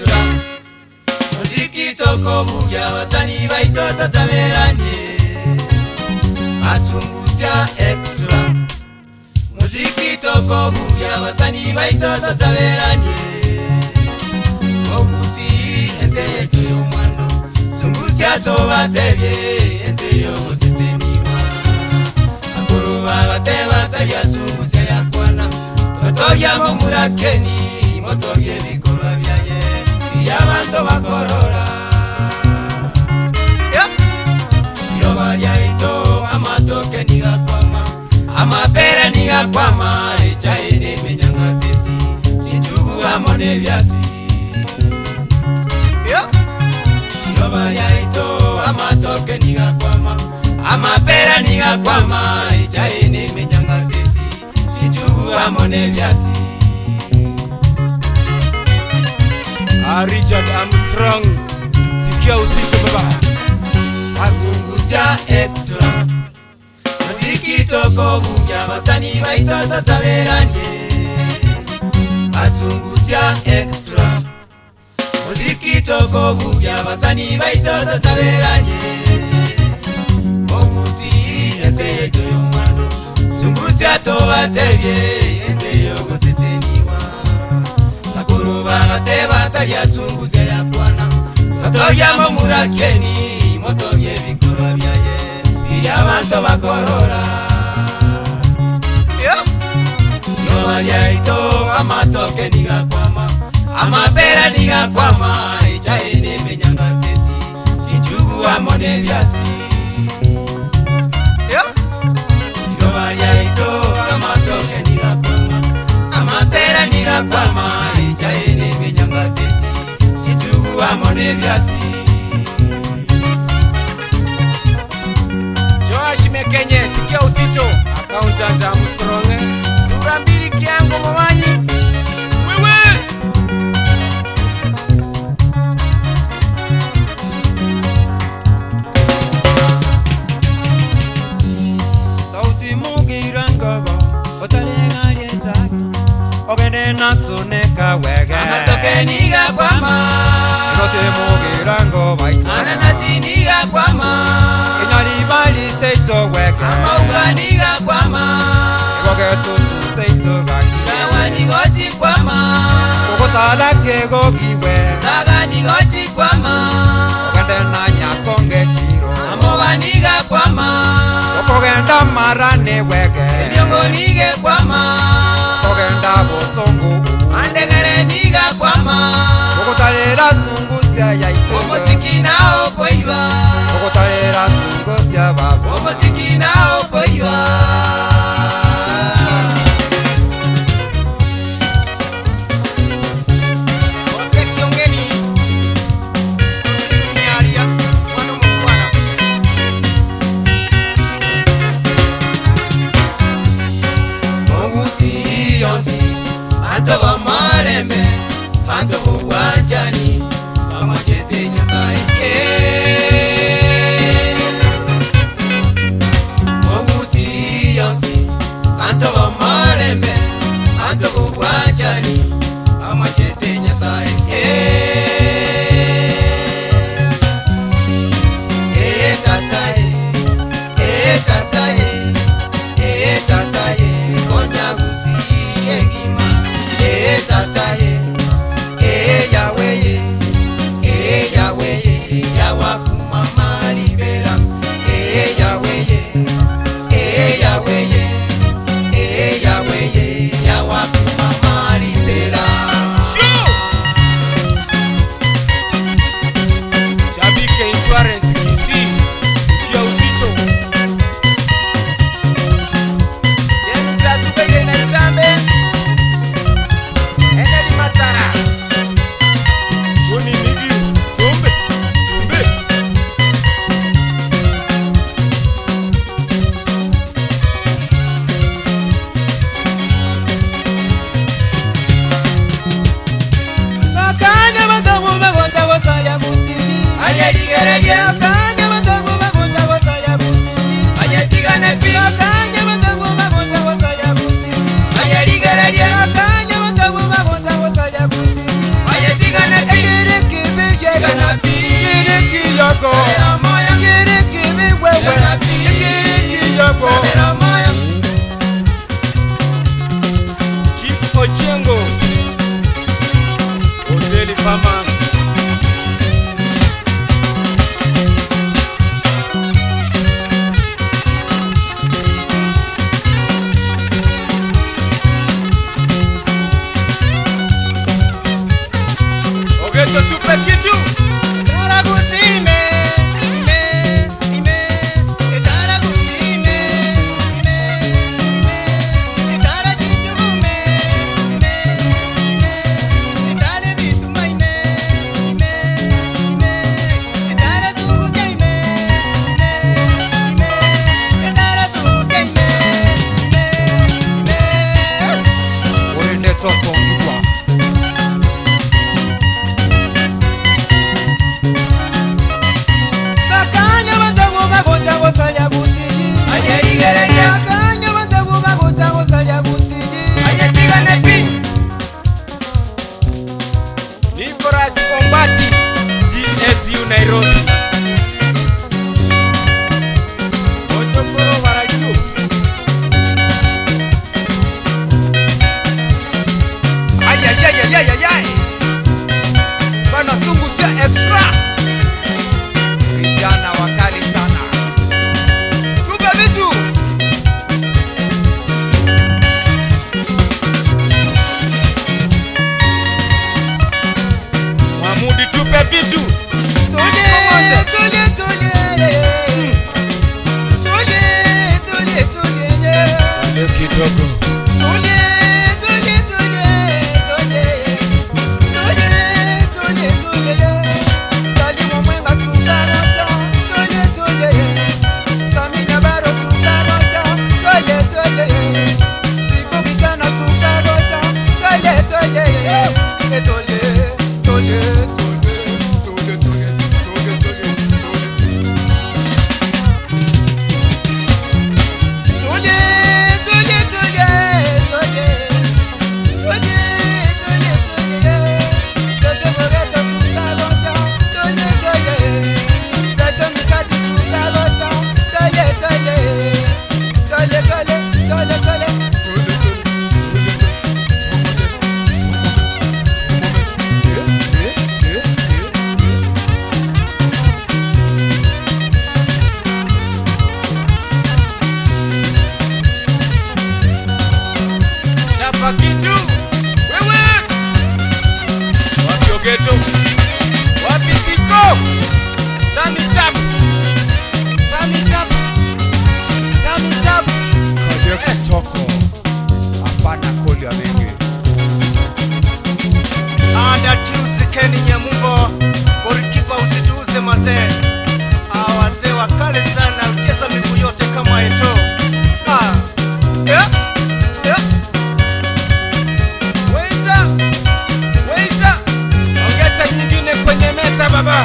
Extra Muziki tokobugia abasani baito tosaberanie Basungusia Extra Muziki tokobugia abasani baito tosaberanie Obusi ense yetu y'omwando Sungusia tobatebie ense y'ogoseseniwa Bakuru bagateba taria sungusia yakwana Totogia momurakeni motogie ebikorwa biaye Biria abanto bakorora Yep. Rioba riaito amatoke nigakwama amapera nigakwama echae nemenyangateti chinchugu amo nebiasi Yep. Rioba riaito amatoke nigakwama amapera nigakwama echae nemenyangateti chinchugu amo nebiasi Ah, Richard Armstrong, sikia uzito baba. Basungusia Extra Muziki tokobugia abasani baito tosaberanie Basungusia Extra Muziki tokobugia abasani baito tosaberanie Obusi ense yetu y'omwando Sungusia tobatebie ense y'ogoseseniwa Bakuru bagateba taria sungusia yakwana Totogia momurakeni motogie ebikorwa byaye Biria abanto bakorora Yep. Rioba riaito amatoke nigakwama amapera nigakwama echae nemenyangateti chinchugu amo nebiasi Yep. Rioba riaito amatoke nigakwama amapera nigakwama echae nemenyangateti chinchugu amo nebiasi Joash Mekenye, sikia uzito. Accountant Armstrong, sura mbili kiango mamanyi. Wewe Sauti mugirangogo otarenga ogende natsoneka wege amatoke nigakwama Igote mugirango baito ananasi nigakwama Inyari bali seito wege amauga nigakwama Igoge tutu seito gaki kawa nigochikwama Ugotala kegogiwe saga nigochikwama Ogende na nyakonge chiro amoga nigakwama Okogenda marane wege emiongo nigekwama Okogenda bosongo andegere nigakwama Ogotarera sungusia yaito omosiki nao koiwa Ogotarera sungusia babo omosiki nao koiwa Ogeto tupe kitu. Taragusime, ime, ime, taragusime, ime, ime, tarajijugume, ime, ime, tarabituma ime, ime, ime, tarazunguke ime, ime, ime, tarazunguke ime, ime, ime. Orende totongigwa. Bakanya bantabu bagocha gosalia gusigi. Ayerigereria. Bakanya bantabu bagocha gosalia gusigi. Ayetigane pi. Nicholas Ombati, GSU Nairobi. Ochokoro Waradio. Ayayayayayayay. Bana sungu sio extra. Vijana wakali sana. Tupe vitu. Mwamudi tupe vitu. Tulie, tulie, tulie. Tulie, tulie, tulie. Leo kitoko. Tulie, tulie, tulie, tulie. Tulie, tulie, tulie. Talimu mwenga sukarota. Tulie, tulie. Samina baro sukarota. Tulie, tulie. Siku kijana sukarota. Tulie, tulie. Eh, tulie, tulie, tulie, tulie, tulie, tulie, tulie, tulie. Tulie, tulie, tulie, tulie. Tulie, tulie, tulie. Jose Moreto sukarota. Tulie, tulie. Beto Misati sukarota. Tulie, tulie. Tulie, tulie, tulie, tulie. Tule, tule, tule, tule. Eh, eh, eh, eh, eh. Chapa kitu. Wewe. Wapi Ogeto? Wapi Siko? Sami Chap. Sami Chap. Sami Chap. Kaje kitoko. Hapana koli ya mengi. Ada Tusi Ken Nyamugo, golikipa usituuze mazee. Ah, wazee wakale sana, ucheza miguu yote kama Eto. Ah. Yeah. Yeah. Waiter. Waiter. Ongeza nyingine kwenye meza baba.